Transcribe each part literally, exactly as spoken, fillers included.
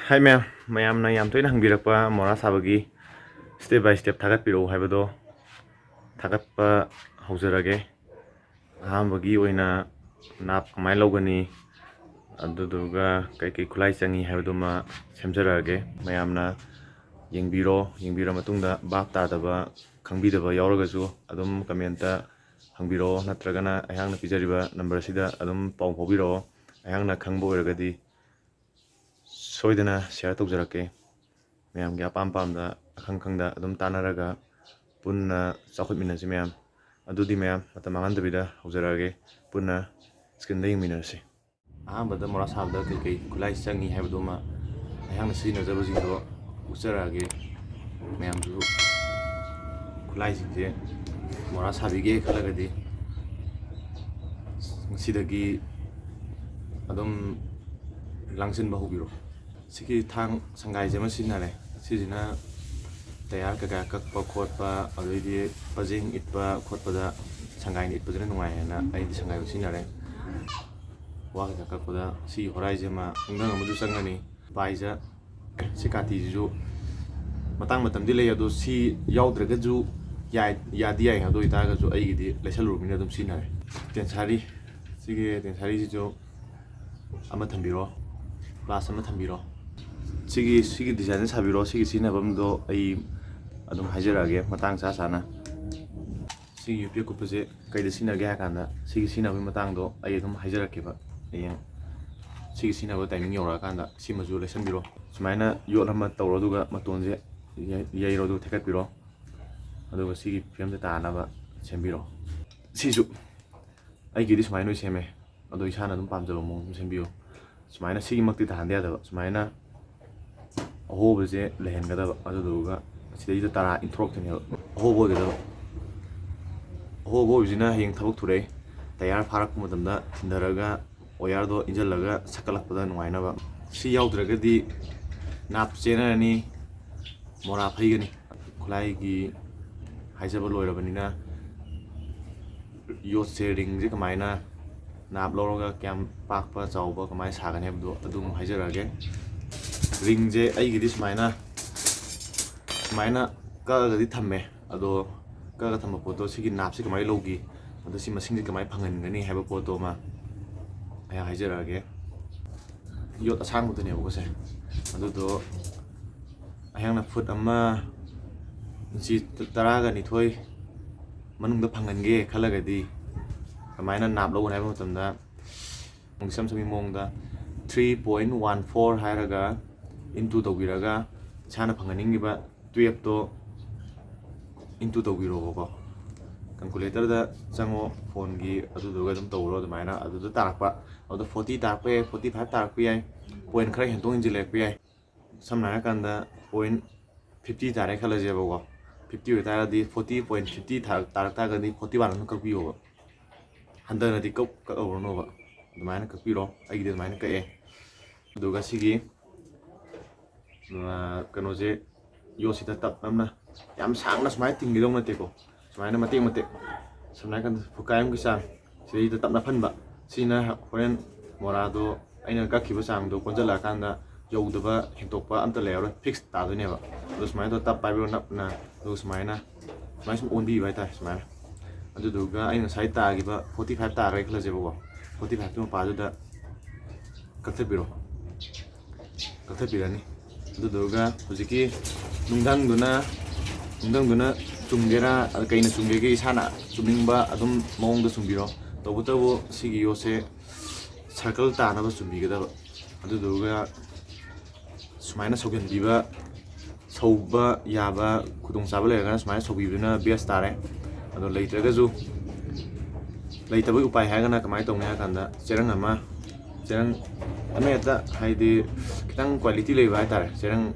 ꯍꯥꯏ ꯃꯌꯥꯝ, ꯃꯌꯥꯝꯅ ꯌꯥꯝ ꯇꯣꯏꯅ ꯍꯪꯕꯤꯔꯛꯄ ꯃꯣꯔꯥ ꯁꯥꯕꯒꯤ step by step ꯊꯥꯒꯠꯄꯤꯔꯛꯎ ꯍꯥꯏꯕꯗꯣ ꯊꯥꯒꯠꯄ ꯍꯧꯖꯔꯒꯦ꯫ ꯑꯍꯥꯟꯕꯒꯤ ꯑꯣꯏꯅ ꯅꯥꯞ ꯀꯃꯥꯏꯅ ꯂꯧꯒꯅꯤ, ꯑꯗꯨꯗꯨꯒ ꯀꯩꯀꯩ ꯈꯨꯠꯂꯥꯏ ꯆꯪꯉꯤ ꯍꯥꯏꯕꯗꯨꯃ ꯁꯦꯝꯖꯔꯛꯑꯒꯦ꯫ ꯃꯌꯥꯝꯅ ꯌꯦꯡꯕꯤꯔꯣ, ꯌꯦꯡꯕꯤꯔ ꯃꯇꯨꯡꯗ ꯚꯥꯞ ꯇꯥꯗꯕ, ꯈꯪꯕꯤꯗꯕ ꯌꯥꯎꯔꯒꯁꯨ ꯑꯗꯨꯝ comment ꯍꯪꯕꯤꯔꯛꯑꯣ, ꯅꯠꯇ꯭ꯔꯒꯅ ꯑꯩꯍꯥꯛꯅ ꯄꯤꯖꯔꯤꯕ number ꯑꯁꯤꯗ ꯑꯗꯨꯝ ꯄꯥꯎ ꯐꯥꯎꯕꯤꯔꯛꯑꯣ꯫ ꯑꯩꯍꯥꯛꯅ ꯈꯪꯕ ꯑꯣꯏꯔꯒꯗꯤ ꯁꯣꯏꯗꯅ share ꯇꯧꯖꯔꯛꯀꯦ꯫ ꯃꯌꯥꯝꯒꯤ ꯑꯄꯥꯝ ꯄꯥꯝꯗ, ꯑꯈꯪ ꯈꯪꯗ ꯑꯗꯨꯝ ꯇꯥꯟꯅꯔꯒ ꯄꯨꯟꯅ ꯆꯥꯎꯈꯠꯃꯤꯟꯅꯁꯤ ꯃꯌꯥꯝ꯫ ꯑꯗꯨꯗꯤ ꯃꯌꯥꯝ, ꯃꯇꯝ ꯃꯥꯡꯍꯟꯗꯕꯤꯗ ꯍꯧꯖꯔꯛꯑꯒꯦ, ꯄꯨꯟꯅ screenꯗ ꯌꯦꯡꯃꯤꯟꯅꯔꯁꯤ꯫ ꯑꯍꯥꯟꯕꯗ ꯃꯣꯔꯥ ꯁꯥꯕꯗ ꯀꯩꯀꯩ ꯈꯨꯠꯂꯥꯏ ꯆꯪꯉꯤ ꯍꯥꯏꯕꯗꯨꯃ ꯑꯩꯍꯥꯛꯅ ꯁꯤꯖꯤꯟꯅꯖꯕꯁꯤꯡꯗꯣ ꯎꯠꯆꯔꯛꯑꯒꯦ꯫ ꯃꯌꯥꯝꯁꯨ ꯈꯨꯠꯂꯥꯏꯁꯤꯡꯁꯦ ꯃꯣꯔꯥ ꯁꯥꯕꯤꯒꯦ ꯈꯜꯂꯒꯗꯤ ꯉꯁꯤꯗꯒꯤ ꯑꯗꯨꯝ ꯂꯥꯡꯁꯤꯟꯕ ꯍꯧꯕꯤꯔꯣ꯫ ꯁꯤꯒꯤ ꯊꯥꯡ ꯁꯪꯒꯥꯏꯁꯦ ꯑꯃ ꯁꯤꯖꯤꯟꯅꯔꯦ꯫ ꯁꯤꯁꯤꯅ ꯇꯌꯥꯔ ꯀꯩꯀꯥ ꯀꯛꯄ ꯈꯣꯠꯄ, ꯑꯗꯩꯗꯤ ꯄꯖꯦꯡ ꯏꯠꯄ ꯈꯣꯠꯄꯗ ꯁꯪꯒꯥꯏꯅ ꯏꯠꯄꯁꯤꯅ ꯅꯨꯡꯉꯥꯏ ꯍꯥꯏꯅ ꯑꯩꯗꯤ ꯁꯪꯒꯥꯏ ꯑꯣꯏꯅ ꯁꯤꯖꯤꯟꯅꯔꯦ꯫ ꯋꯥ ꯀꯩꯀꯥ ꯀꯛꯄꯗ ꯁꯤꯒꯤ ꯍꯣꯔꯥꯏꯁꯦ ꯑꯃ ꯅꯨꯡꯙꯪ ꯑꯃꯁꯨ ꯆꯪꯒꯅꯤ꯫ ꯄꯥꯏꯖ ꯁꯤ ꯀꯥꯇꯤꯁꯤꯁꯨ ꯃꯇꯥꯡ ꯃꯇꯝꯗꯤ ꯂꯩ, ꯑꯗꯣ ꯁꯤ ꯌꯥꯎꯗ꯭ꯔꯒꯁꯨ ꯌꯥꯏ, ꯌꯥꯗꯤ ꯌꯥꯏ꯫ ꯑꯗꯨ ꯑꯣꯏꯇꯥꯔꯒꯁꯨ ꯑꯩꯒꯤꯗꯤ ꯂꯩꯁꯜꯂꯨꯔꯕꯅꯤꯅ ꯑꯗꯨꯝ ꯁꯤꯖꯤꯟꯅꯔꯦ꯫ ꯇꯦꯟꯁꯥꯔꯤ, ꯁꯤꯒꯤ ꯇꯦꯟꯁꯥꯔꯤꯁꯤꯁꯨ ꯑꯃ ꯊꯝꯕꯤꯔꯣ, glass ꯑꯃ ꯊꯝꯕꯤꯔꯣ꯫ ꯁꯤꯒꯤ, ꯁꯤꯒꯤ design ꯁꯥꯕꯤꯔꯣ꯫ ꯁꯤꯒꯤ ꯁꯤꯖꯤꯟꯅꯐꯝꯗꯣ ꯑꯩ ꯑꯗꯨꯝ ꯍꯥꯏꯖꯔꯛꯑꯒꯦ ꯃꯇꯥꯡ ꯆꯥ ꯆꯥꯅ꯫ ꯁꯤꯒꯤ ꯌꯨꯄꯤ ꯑꯀꯨꯞꯄꯁꯦ ꯀꯩꯗ ꯁꯤꯖꯤꯟꯅꯒꯦ ꯍꯥꯏ ꯀꯥꯟꯗ, ꯁꯤꯒꯤ ꯁꯤꯖꯤꯟꯅꯕꯒꯤ ꯃꯇꯥꯡꯗꯣ ꯑꯩ ꯑꯗꯨꯝ ꯍꯥꯏꯖꯔꯛꯀꯦꯕ꯫ ꯍꯌꯦꯡ ꯁꯤꯒꯤ ꯁꯤꯖꯤꯟꯅꯕ timing ꯌꯧꯔꯛꯑꯀꯥꯟꯗ ꯁꯤꯃꯁꯨ ꯂꯩꯁꯟꯕꯤꯔꯣ꯫ ꯁꯨꯃꯥꯏꯅ ꯌꯣꯠ ꯑꯃ ꯇꯧꯔꯣ, ꯑꯗꯨꯒ ꯃꯇꯣꯟꯁꯦ ꯌꯩ-, ꯌꯩꯔꯣ, ꯑꯗꯨꯒ ꯊꯦꯛꯀꯠꯄꯤꯔꯣ꯫ ꯑꯗꯨꯒ ꯁꯤꯒꯤ ꯐꯤꯕꯝꯁꯦ ꯇꯥꯅꯕ ꯁꯦꯝꯕꯤꯔꯣ꯫ ꯁꯤꯁꯨ ꯑꯩꯒꯤꯗꯤ ꯁꯨꯃꯥꯏꯅ ꯑꯣꯏꯅ ꯁꯦꯝꯃꯦ, ꯑꯗꯣ ꯏꯁꯥꯅ ꯑꯗꯨꯝ ꯄꯥꯝꯖꯕ ꯃꯑꯣꯡ ꯑꯗꯨꯝ ꯁꯦꯝꯕꯤꯌꯨ꯫ ꯁꯨꯃꯥꯏꯅ ꯁꯤꯒꯤꯃꯛꯇꯤ ꯇꯥꯍꯟꯗ ꯌꯥꯗꯕ꯫ ꯁꯨꯃꯥꯏꯅ ꯑꯍꯣꯕꯁꯦ ꯂꯩꯍꯟꯒꯗꯕ, ꯑꯗꯨꯗꯨꯒ ꯁꯤꯗꯩꯁꯤꯗ ꯇꯔꯥ ꯏꯟꯊꯣꯔꯛꯇꯣꯏꯅꯦꯕ꯫ ꯑꯍꯣꯕ ꯑꯣꯏꯒꯗꯕ꯫ ꯑꯍꯣꯕ ꯑꯣꯏꯕꯁꯤꯅ ꯍꯌꯦꯡ ꯊꯕꯛ ꯊꯨꯔꯛꯑꯦ, ꯇꯌꯥꯔ ꯐꯥꯔꯛꯄ ꯃꯇꯝꯗ ꯊꯤꯟꯊꯔꯒ wireꯗꯣ ꯏꯟꯁꯤꯜꯂꯒ ꯁꯛꯀꯠꯂꯛꯄꯗ ꯅꯨꯡꯉꯥꯏꯅꯕ꯫ ꯁꯤ ꯌꯥꯎꯗ꯭ꯔꯒꯗꯤ ꯅꯥꯞ ꯆꯦꯟꯅꯔꯅꯤ, ꯃꯣꯔꯥ ꯐꯩꯒꯅꯤ꯫ ꯈꯨꯠꯂꯥꯏꯒꯤ ꯍꯥꯏꯖꯕ ꯂꯣꯏꯔꯕꯅꯤꯅ, ꯌꯣꯠꯁꯦ, ringꯁꯦ ꯀꯃꯥꯏꯅ ꯅꯥꯞ ꯂꯧꯔꯒ ꯀꯌꯥꯝ ꯄꯥꯛꯄ ꯆꯥꯎꯕ ꯀꯃꯥꯏꯅ ꯁꯥꯒꯅꯤ ꯍꯥꯏꯕꯗꯣ ꯑꯗꯨꯝ ꯍꯥꯏꯖꯔꯛꯑꯒꯦ꯫ ꯔꯤꯡꯁꯦ ꯑꯩꯒꯤꯗꯤ ꯁꯨꯃꯥꯏꯅ ꯁꯨꯃꯥꯏꯅ ꯀꯛꯑꯒꯗꯤ ꯊꯝꯃꯦ꯫ ꯑꯗꯣ ꯀꯛꯑꯒ ꯊꯝꯕ ꯄꯣꯠꯇꯣ ꯁꯤꯒꯤ ꯅꯥꯞꯁꯤ ꯀꯃꯥꯏꯅ ꯂꯧꯈꯤ, ꯑꯗꯣ ꯁꯤ ꯃꯁꯤꯡꯁꯤ ꯀꯃꯥꯏꯅ ꯐꯪꯍꯟꯒꯅꯤ ꯍꯥꯏꯕ ꯄꯣꯠꯇꯣ ꯑꯃ ꯑꯩ ꯍꯥꯏꯖꯔꯛꯑꯒꯦ꯫ ꯌꯣꯠ ꯑꯁꯥꯡꯕꯗꯨꯅꯦꯕꯀꯣ ꯁꯦ꯫ ꯑꯗꯨꯗꯣ ꯑꯩꯍꯥꯛꯅ ꯐꯨꯠ ꯑꯃ ꯏꯟꯆꯤ ꯇꯔꯥꯒ ꯅꯤꯊꯣꯏ ꯃꯅꯨꯡꯗ ꯐꯪꯍꯟꯒꯦ ꯈꯜꯂꯒꯗꯤ ꯀꯃꯥꯏꯅ ꯅꯥꯞ ꯂꯧꯒꯅꯤ ꯍꯥꯏꯕ ꯃꯇꯝꯗ, ꯏꯁꯝ ꯁꯝꯕ ꯃꯑꯣꯡꯗ three point one four ꯍꯥꯏꯔꯒ into ꯇꯧꯕꯤꯔꯒ ꯏꯁꯥꯅ ꯐꯪꯍꯟꯅꯤꯡꯉꯤꯕ twelveꯇꯣ into ꯇꯧꯕꯤꯔꯣꯕꯀꯣ꯫ Calculatorꯗ ꯆꯪꯉꯣ, ꯐꯣꯟꯒꯤ, ꯑꯗꯨꯗꯨꯒ ꯑꯗꯨꯝ ꯇꯧꯔꯣ ꯑꯗꯨꯃꯥꯏꯅ꯫ ꯑꯗꯨꯗ ꯇꯥꯔꯛꯄ, ꯑꯗꯨꯗ forty ꯇꯥꯔꯛꯄ ꯌꯥꯏ, forty five ꯇꯥꯔꯛꯄ ꯌꯥꯏ, point ꯈꯔ ꯍꯦꯟꯗꯣꯛ ꯍꯦꯟꯖꯤꯜꯂꯛꯄ ꯌꯥꯏ꯫ ꯁꯝꯅ ꯍꯥꯏꯔꯀꯥꯟꯗ point fifty ꯇꯥꯔꯦ ꯈꯜꯂꯁꯦꯕꯀꯣ꯫ Fifty ꯑꯣꯏꯇꯥꯔꯒꯗꯤ forty point fifty ꯇꯥꯔꯛ ꯇꯥꯔꯒꯗꯤ forty one ꯑꯗꯨꯝ ꯀꯛꯄꯤꯌꯣꯕ꯫ ꯍꯟꯊꯅꯗꯤ ꯀꯛ ꯀꯛꯍꯧꯔꯅꯣꯕ꯫ ꯑꯗꯨꯃꯥꯏꯅ ꯀꯛꯄꯤꯔꯣ꯫ ꯑꯩꯒꯤꯗꯤ ꯑꯗꯨꯃꯥꯏꯅ ꯀꯛꯑꯦ꯫ ꯑꯗꯨꯒ ꯁꯤꯒꯤ ꯀꯩꯅꯣꯁꯦ, ꯌꯣꯠꯁꯤꯗ ꯇꯞ ꯇꯞꯅ, ꯌꯥꯝ ꯁꯥꯡꯅ ꯁꯨꯃꯥꯏꯅ ꯇꯤꯡꯒꯗꯧ ꯅꯠꯇꯦꯀꯣ꯫ ꯁꯨꯃꯥꯏꯅ ꯃꯇꯦꯛ ꯃꯇꯦꯛ, ꯁꯝꯅ ꯍꯥꯏꯔꯀꯥꯟꯗ ꯐꯨꯀꯥꯏ ꯑꯃꯒꯤ ꯆꯥꯡ ꯁꯤꯗꯩꯗ ꯇꯞꯅ ꯐꯟꯕ꯫ ꯁꯤꯅ ꯍꯣꯔꯦꯟ ꯃꯣꯔꯥꯗꯣ ꯑꯩꯅ ꯀꯛꯈꯤꯕ ꯆꯥꯡꯗꯣ ꯀꯣꯟꯁꯤꯜꯂꯛꯑꯀꯥꯟꯗ ꯌꯧꯗꯕ, ꯍꯦꯟꯇꯣꯛꯄ ꯑꯝꯇ ꯂꯩꯔꯔꯣꯏ, fix ꯇꯥꯗꯣꯏꯅꯦꯕ꯫ ꯑꯗꯣ ꯁꯨꯃꯥꯏꯅ ꯇꯧꯔ ꯇꯞ ꯄꯥꯏꯕꯤꯔꯣ ꯅꯞꯅ꯫ ꯑꯗꯨꯒ ꯁꯨꯃꯥꯏꯅ ꯁꯨꯃꯥꯏꯅ ꯁꯨꯝ ꯑꯣꯟꯕꯤꯕ ꯍꯥꯏꯇꯥꯔꯦ꯫ ꯁꯨꯃꯥꯏꯅ꯫ ꯑꯗꯨꯗꯨꯒ ꯑꯩꯅ ꯉꯁꯥꯏ ꯇꯥꯈꯤꯕ forty five ꯇꯥꯔꯦ ꯈꯜꯂꯁꯦꯕꯀꯣ꯫ Forty fiveꯀꯤ ꯃꯄꯥꯗꯨꯗ ꯀꯛꯊꯠꯄꯤꯔꯣ꯫ ꯀꯛꯊꯠꯄꯤꯔꯅꯤ꯫ ꯑꯗꯨꯗꯨꯒ ꯍꯧꯖꯤꯛꯀꯤ ꯅꯨꯡꯙꯪꯗꯨꯅ ꯅꯨꯡꯙꯪꯗꯨꯅ ꯆꯨꯝꯒꯦꯔꯥ, ꯀꯩꯅ ꯆꯨꯝꯒꯦꯒꯦ, ꯏꯁꯥꯅ ꯆꯨꯝꯅꯤꯡꯕ ꯑꯗꯨꯝ ꯃꯑꯣꯡꯗ ꯆꯨꯝꯕꯤꯔꯣ꯫ ꯇꯧꯕꯇꯕꯨ ꯁꯤꯒꯤ ꯌꯣꯠꯁꯦ circle ꯇꯥꯅꯕ ꯆꯨꯝꯕꯤꯒꯗꯕ꯫ ꯑꯗꯨꯗꯨꯒ ꯁꯨꯃꯥꯏꯅ ꯁꯧꯖꯤꯟꯕꯤꯕ, ꯁꯧꯕ ꯌꯥꯕ ꯈꯨꯗꯣꯡꯆꯥꯕ ꯂꯩꯔꯒꯅ ꯁꯨꯃꯥꯏꯅ ꯁꯧꯕꯤꯕꯗꯨꯅ best ꯇꯥꯔꯦ꯫ ꯑꯗꯣ ꯂꯩꯇ꯭ꯔꯒꯁꯨ, ꯂꯩꯇꯕꯒꯤ ꯎꯄꯥꯏ ꯍꯥꯏꯔꯒꯅ ꯀꯃꯥꯏꯅ ꯇꯧꯅꯤ ꯍꯥꯏ ꯀꯥꯟꯗ, ꯆꯦꯔꯪ ꯑꯃ, ꯆꯦꯔꯪ ꯑꯃ ꯍꯦꯛꯇ, ꯍꯥꯏꯗꯤ ꯈꯤꯇꯪ quality ꯂꯩꯕ ꯍꯥꯏꯇꯥꯔꯦ, ꯆꯦꯔꯪ,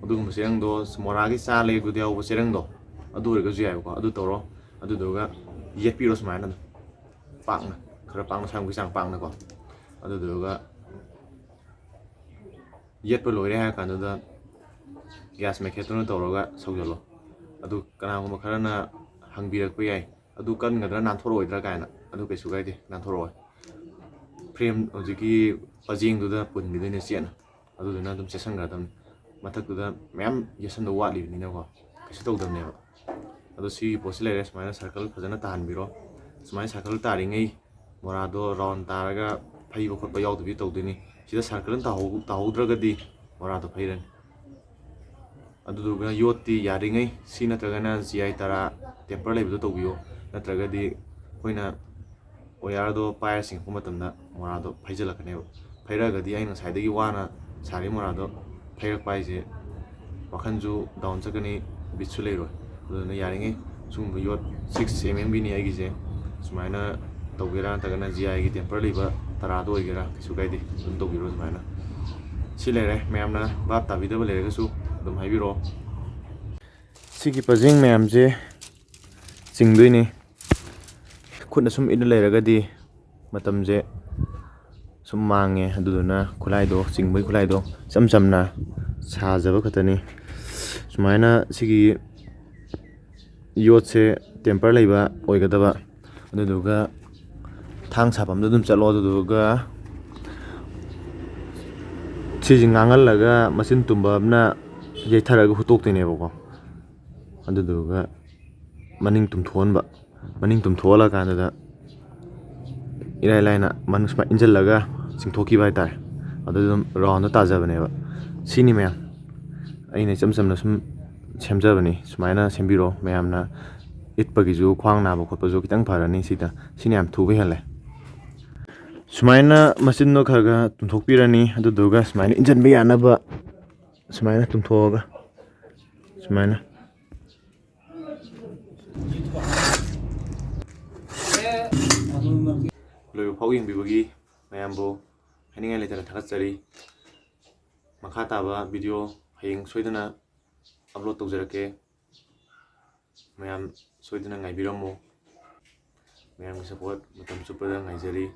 ꯑꯗꯨꯒꯨꯝꯕ ꯆꯦꯔꯪꯗꯣ, ꯃꯣꯔꯥꯒꯤ ꯆꯥ ꯂꯩꯕꯗ ꯌꯥꯎꯕ ꯆꯦꯔꯪꯗꯣ, ꯑꯗꯨ ꯑꯣꯏꯔꯒꯁꯨ ꯌꯥꯏꯕꯀꯣ꯫ ꯑꯗꯨ ꯇꯧꯔꯣ꯫ ꯑꯗꯨꯗꯨꯒ ꯌꯦꯠꯄꯤꯔꯣ ꯁꯨꯃꯥꯏꯅ ꯑꯗꯨꯝ ꯄꯥꯛꯅ, ꯈꯔ ꯄꯥꯛꯅ, ꯁꯝꯒꯤ ꯆꯥꯡ ꯄꯥꯛꯅꯀꯣ꯫ ꯑꯗꯨꯗꯨꯒ ꯌꯦꯠꯄ ꯂꯣꯏꯔꯦ ꯍꯥꯏꯔ ꯀꯥꯟꯗꯨꯗ gas magnetꯇꯨꯅ ꯇꯧꯔꯒ ꯁꯧꯖꯜꯂꯣ꯫ ꯑꯗꯨ ꯀꯅꯥꯒꯨꯝꯕ ꯈꯔꯅ ꯍꯪꯕꯤꯔꯛꯄ ꯌꯥꯏ, "ꯑꯗꯨ ꯀꯟꯒꯗ꯭ꯔꯥ, ꯅꯥꯟꯊꯣꯔꯛꯑꯣꯏꯗ꯭ꯔꯥ?" ꯀꯥꯏꯅ꯫ ꯑꯗꯨ ꯀꯩꯁꯨ ꯀꯥꯏꯗꯦ, ꯅꯥꯟꯊꯣꯔꯛꯑꯣꯏ꯫ Frame ꯍꯧꯖꯤꯛꯀꯤ ꯄꯖꯦꯡꯗꯨꯗ ꯄꯨꯟꯈꯤꯗꯣꯏꯅꯦ ꯆꯦꯠꯅ꯫ ꯑꯗꯨꯗꯨꯅ ꯑꯗꯨꯝ ꯆꯦꯠꯁꯟꯈ꯭ꯔꯗꯕꯅꯤ꯫ ꯃꯊꯛꯇꯨꯗ ꯃꯌꯥꯝ ꯌꯦꯠꯁꯟꯗꯧ ꯋꯥꯠꯂꯤꯕꯅꯤꯅꯀꯣ, ꯀꯩꯁꯨ ꯇꯧꯗꯕꯅꯦꯕ꯫ ꯑꯗꯣ ꯁꯤꯒꯤ ꯄꯣꯠꯁꯤ ꯂꯩꯔꯦ꯫ ꯁꯨꯃꯥꯏꯅ circle ꯐꯖꯅ ꯇꯥꯍꯟꯕꯤꯔꯣ꯫ ꯁꯨꯃꯥꯏꯅ circle ꯇꯥꯔꯤꯉꯩ ꯃꯣꯔꯥꯗꯣ round ꯇꯥꯔꯒ ꯐꯩꯕ ꯈꯣꯠꯄ ꯌꯥꯎꯗꯕꯤ ꯇꯧꯗꯣꯏꯅꯤ꯫ ꯁꯤꯗ circle ꯇꯥꯍꯧ-, ꯇꯥꯍꯧꯗ꯭ꯔꯒꯗꯤ ꯃꯣꯔꯥꯗꯣ ꯐꯩꯔꯅꯤ꯫ ꯑꯗꯨꯗꯨꯒ ꯌꯣꯠꯇꯤ ꯌꯥꯔꯤꯉꯩ ꯁꯤ ꯅꯠꯇ꯭ꯔꯒꯅ G I ꯇꯔꯥ temper ꯂꯩꯕꯗꯣ ꯇꯧꯕꯤꯌꯣ, ꯅꯠꯇ꯭ꯔꯒꯗꯤ ꯑꯩꯈꯣꯏꯅ wire ꯗꯣ ꯄꯥꯏꯔ ꯆꯤꯡꯉꯛꯄ ꯃꯇꯝꯗ ꯃꯣꯔꯥꯗꯣ ꯐꯩꯖꯤꯜꯂꯛꯀꯅꯦꯕ꯫ ꯐꯩꯔꯛꯑꯒꯗꯤ ꯑꯩꯅ ꯉꯁꯥꯏꯗꯒꯤ ꯋꯥꯅ ꯁꯥꯔꯤ ꯃꯣꯔꯥꯗꯣ ꯐꯩꯔꯛꯄ ꯍꯥꯏꯁꯦ ꯋꯥꯈꯜꯁꯨ down ꯆꯠꯀꯅꯤ, ꯕꯤꯠꯁꯨ ꯂꯩꯔꯣꯏ꯫ ꯑꯗꯨꯗꯨꯅ ꯌꯥꯔꯤꯉꯩ ꯁꯤꯒꯨꯝꯕ ꯌꯣꯠ six M M ꯒꯤꯅꯤ ꯑꯩꯒꯤꯁꯦ, ꯁꯨꯃꯥꯏꯅ ꯇꯧꯒꯦꯔꯥ ꯅꯠꯇ꯭ꯔꯒꯅ G I ꯒꯤ temper ꯂꯩꯕ ꯇꯔꯥꯗ ꯑꯣꯏꯒꯦꯔꯥ ꯀꯩꯁꯨ ꯀꯥꯏꯗꯦ, ꯑꯗꯨꯝ ꯇꯧꯕꯤꯔꯣ꯫ ꯑꯗꯨꯃꯥꯏꯅ ꯁꯤ ꯂꯩꯔꯦ꯫ ꯃꯌꯥꯝꯅ ꯚꯥꯞ ꯇꯥꯕꯤꯗꯕ ꯂꯩꯔꯒꯁꯨ ꯑꯗꯨꯝ ꯍꯥꯏꯕꯤꯔꯛꯑꯣ꯫ ꯁꯤꯒꯤ ꯄꯖꯦꯡ ꯃꯌꯥꯝꯁꯦ ꯆꯤꯡꯗꯣꯏꯅꯤ꯫ ꯈꯨꯠꯅ ꯁꯨꯝ ꯏꯠꯂ ꯂꯩꯔꯒꯗꯤ ꯃꯇꯝꯁꯦ ꯁꯨꯝ ꯃꯥꯡꯉꯦ꯫ ꯑꯗꯨꯗꯨꯅ ꯈꯨꯠꯂꯥꯏꯗꯣ, ꯆꯤꯡꯕꯒꯤ ꯈꯨꯠꯂꯥꯏꯗꯣ ꯏꯆꯝ ꯆꯝꯅ ꯁꯥꯖꯕ ꯈꯛꯇꯅꯤ꯫ ꯁꯨꯃꯥꯏꯅ ꯁꯤꯒꯤ ꯌꯣꯠꯁꯦ temper ꯂꯩꯕ ꯑꯣꯏꯒꯗꯕ꯫ ꯑꯗꯨꯗꯨꯒ ꯊꯥꯡ ꯁꯥꯐꯝꯗ ꯑꯗꯨꯝ ꯆꯠꯂꯣ꯫ ꯑꯗꯨꯗꯨꯒ ꯁꯤꯁꯦ ꯉꯥꯡꯍꯜꯂꯒ ꯃꯆꯤꯟ ꯇꯨꯝꯕ ꯑꯃꯅ ꯌꯩꯊꯔꯒ ꯍꯨꯠꯇꯣꯛꯇꯣꯏꯅꯦꯕꯀꯣ꯫ ꯑꯗꯨꯗꯨꯒ ꯃꯅꯤꯡ ꯇꯨꯝꯊꯣꯛꯍꯟꯕ꯫ ꯃꯅꯤꯡ ꯇꯨꯝꯊꯣꯛꯍꯜꯂꯀꯥꯟꯗꯨꯗ ꯏꯔꯥꯏ ꯂꯥꯏꯅ ꯃꯅꯨꯡ ꯁꯨꯃꯥꯏꯅ ꯏꯟꯁꯤꯜꯂꯒ ꯆꯤꯡꯊꯣꯛꯈꯤꯕ ꯍꯥꯏꯇꯥꯔꯦ꯫ ꯑꯗꯨ ꯑꯗꯨꯝ round ꯗ ꯇꯥꯖꯕꯅꯦꯕ꯫ ꯁꯤꯅꯤ ꯃꯌꯥꯝ, ꯑꯩꯅ ꯏꯆꯝ ꯆꯝꯅ ꯁꯨꯝ ꯁꯦꯝꯖꯕꯅꯤ꯫ ꯁꯨꯃꯥꯏꯅ ꯁꯦꯝꯕꯤꯔꯣ꯫ ꯃꯌꯥꯝꯅ ꯏꯠꯄꯒꯤꯁꯨ, ꯈ꯭ꯋꯥꯡ ꯅꯥꯕ ꯈꯣꯠꯄꯁꯨ ꯈꯤꯇꯪ ꯐꯔꯅꯤ ꯁꯤꯗ꯫ ꯁꯤꯅ ꯌꯥꯝ ꯊꯨꯕ ꯍꯦꯜꯂꯦ꯫ ꯁꯨꯃꯥꯏꯅ ꯃꯆꯤꯟꯗꯣ ꯈꯔ ꯈꯔ ꯇꯨꯝꯊꯣꯛꯄꯤꯔꯅꯤ꯫ ꯑꯗꯨꯗꯨꯒ ꯁꯨꯃꯥꯏꯅ ꯏꯟꯁꯤꯟꯕ ꯌꯥꯅꯕ ꯁꯨꯃꯥꯏꯅ ꯇꯨꯝꯊꯣꯛꯑꯒ ꯁꯨꯃꯥꯏꯅ ꯂꯣꯏꯕ ꯐꯥꯎ ꯌꯦꯡꯕꯤꯕꯒꯤ ꯃꯌꯥꯝꯕꯨ ꯍꯥꯏꯅꯤꯡꯉꯥꯏ ꯂꯩꯇꯅ ꯊꯥꯒꯠꯆꯔꯤ꯫ ꯃꯈꯥ ꯇꯥꯕ video ꯍꯌꯦꯡ ꯁꯣꯏꯗꯅ upload ꯇꯧꯖꯔꯛꯀꯦ꯫ ꯃꯌꯥꯝ ꯁꯣꯏꯗꯅ ꯉꯥꯏꯕꯤꯔꯝꯃꯨ꯫ ꯃꯌꯥꯝꯒꯤ support ꯃꯇꯝ ꯆꯨꯞꯄꯗ ꯉꯥꯏꯖꯔꯤ꯫